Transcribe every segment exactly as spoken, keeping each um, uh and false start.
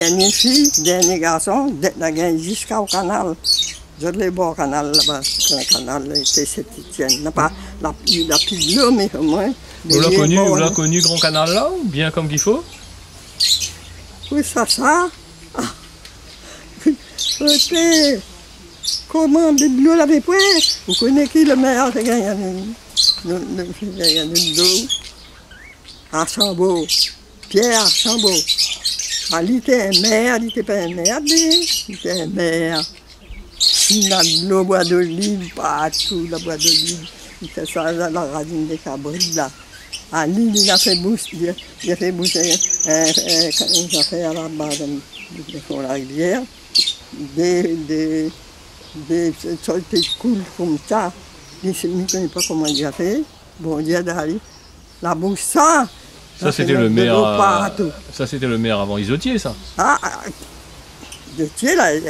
Dernié fiy, dernié garson, dèt la gingn ziska o kanal. Zot lé bor kanal laba, gran kanal, lété Sint-Étièn. Na pa, la, la pi dlo, mé omoin, Ou la koni, ou la koni gran kanal la, ou bien konm k'i fo ? Oui, sa, sa. Ah. Koté, koman de dlo lavé poin ? Ou koné ki le mèr té gingn anou, nou, nou, té gingn anou dlo ? Archambault. Pierre Archambault. Ah, li té in mèr, li té pa in mèr, li, li té in mèr. Li na dlo Boi d'Oliv, partou la Boi d'Oliv. Li fé sa, la, la razine de kabri la. Ah, li, li la fé bous, li, li la fé bous, euh, euh, euh, kan, kan zafèr laba, dan, dan fon la rivièr. De, de, de, sa té koul konmsa. Li, sé, mi koné pa koman li la fé. Bondié la di ali, la bous sa. Sa, sété le mèr, euh, sa, sété le mèr avan Izotié, sa. Ah, ah, Izotié, la, euh,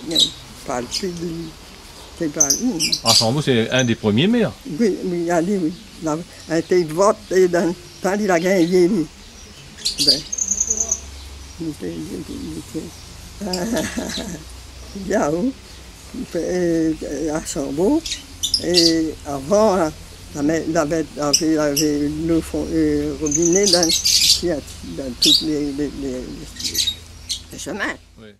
euh, pa le pi, sé pa li. Archambault, sé inn dé promié mèr. Oui, oui, ali, oui. La, in té vot, é dan, tan li la gingn, li. Bin, li té, li té, li té. Bien, oui. Fé, euh, Archambault. É avan, la, la mèr, lavé, lavé, lavé le fon, euh, robiné dan, dan tout lé, lé, lé, lé shomin. Oui.